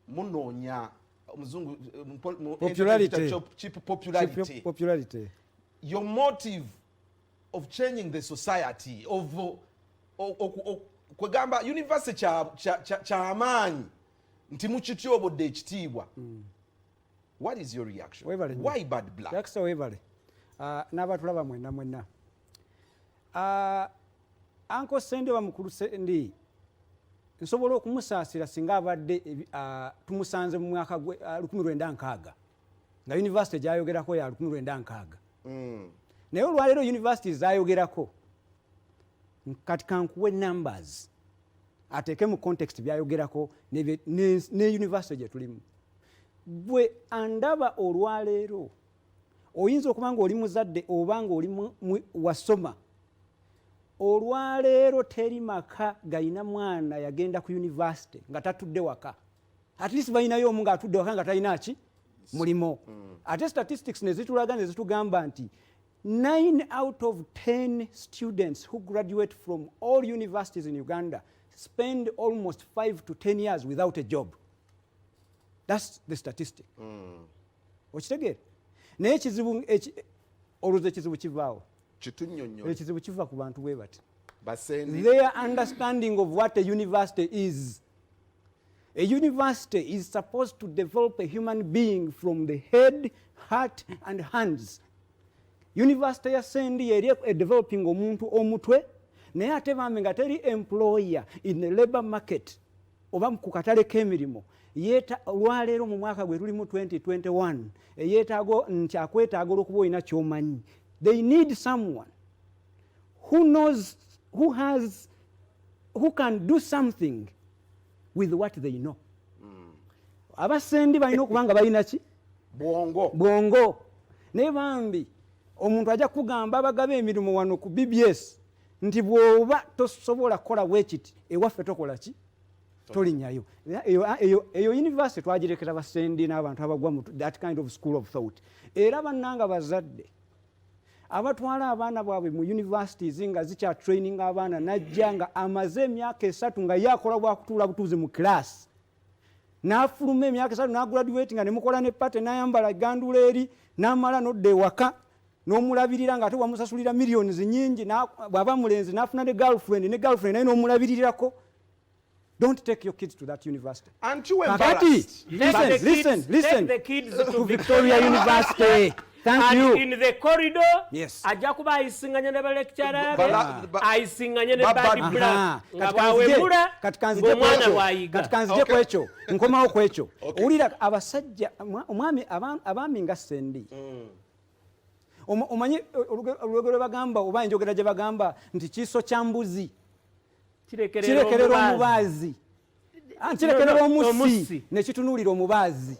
Munoonya omuzungu Popularity. Cheap popularity. Cheap popularity. Your motive of changing the society of kwegamba university kyamaanyi nti mukityobodde ekitiibwa. What is your reaction? Webale nnyo. Why Bad Black? Yakisa, webale. N'abatulaba mwenna mwenna. Uncle Sendi oba mukulu Sendi, nsobola okumusaasira singa abadde tumusanze mu mwaka gwe 1960, nga university gyayogerako ya 1960. Naye olwaleero university zayogerako, kati kankuwe numbers ateeke mu context byayogerako ne university gye tulimu. Bwe andaba olwaleero, oyinza okuba nga oli muzadde oba nga oli wasoma. Olwaleero teri maka galina mwana yagenda ku university nga tatudde waka. At least balinayo omu ng'atudde waka nga talina ki mulimo. Ate statistics ne zitulaga ne zitugamba nti 9 out of 10 students who graduate from all universities in Uganda spend almost 5 to 10 years without a job. That's the statistic. Okitegeera? Naye ekizibu olowooza ekizibu kivaawo? Kitunnyonnyola. Ekizibu kiva ku bantu bwe bati. Basendi. Their understanding of what a university is. A university is supposed to develop a human being from the head, heart and hands. University ya Sendi yeri developing omuntu omutwe, naye ate bambi nga teri employer in the labor market oba ku katale k'emirimu yeeta olwaleero mu mwaka gwe tulimu 2021 eyeetaago nti akwetaaga olwokuba olina ky'omanyi. They need someone who knows, who has, who can do something with what they know. Abasendi balina okuba nga balina ki? Bwongo. Bwongo. Naye bambi omuntu ajja kugamba abagaba emirimu wano ku BBS nti bw'oba tosobola kukola bwekiti ewaffe, tokola ki, tolinnyayo. Eyo university twagirekera basendi n'abantu abagwa mu that kind of school of thought. Era bannanga bazadde abatwala abaana baabwe mu universities nga zikya training abaana, najja nga amaze emyaka 3 nga ye akola bwakutuula butuuzi mu class, n'afuluma emyaka 3 n'agraduate nga nemukola ne party, n'ayambala gandula eri, n'amala n'odda ewaka n'omulabirira ng'ate wamusasulira millions nyingi. Bw'aba mulenzi n'afuna ne girlfriend, ne girlfriend naye n'omulabirirako. Don't take your kids to that university. Aren't you Kakati, embarrassed? listen, Take the listen, kids, listen. take the kids to To Victoria University. Thank And you. in the corridor, Yes. ajja kuba ayisiŋŋanye ne balecturer be, ayisiŋŋanye ne Bad Bad Black nga Kati kanzije- bwawemula kati kanzije ng'omwana kwekyo. bw'ayiga. Kati kanzije kwekyo, nkomawo kwekyo. Owulira abasajja, omwami, abaami nga Sendi. Omanyi olugero lwe bagamba oba enjogera gye bagamba nti kiiso kya mbuzi kirekerera kirekerera omubaazi. Omubaazi. Ah, kirekerera No, no, omussi omussi. nekitunuulira omubaazi.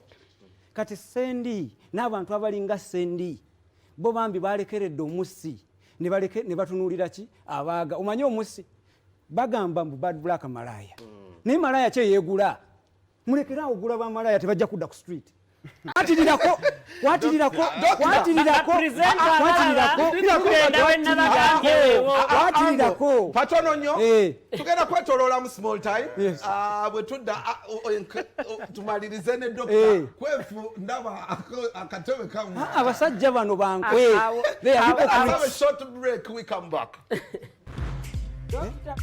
Kati Sendi n'abantu abalinga Sendi bo bambi balekeredde omussi ne batunuulira ki abaaga. Omanyi omussi bagamba mbu Bad Black malaaya, naye malaaya kyeyeegula. Mulekere awo ogula bamalaaya, tebajja kudda ku street. Kwatirirako, kwatirirako, kwatirirako, Bapresenter kwatirirako. abalala, tugenda we nabagambye weewo. Kwatirirako. Patono nnyo. Eh. Tugenda kwetoloola small time. Yes. Ah, bwe tudda tumalirize ne Eh. Dokita Kwefu. Ndaba akatebe kamu. Ah, abasajja bano bankwe. Ah, They are Let's have a hypocrites. short break. We come back. Doctor.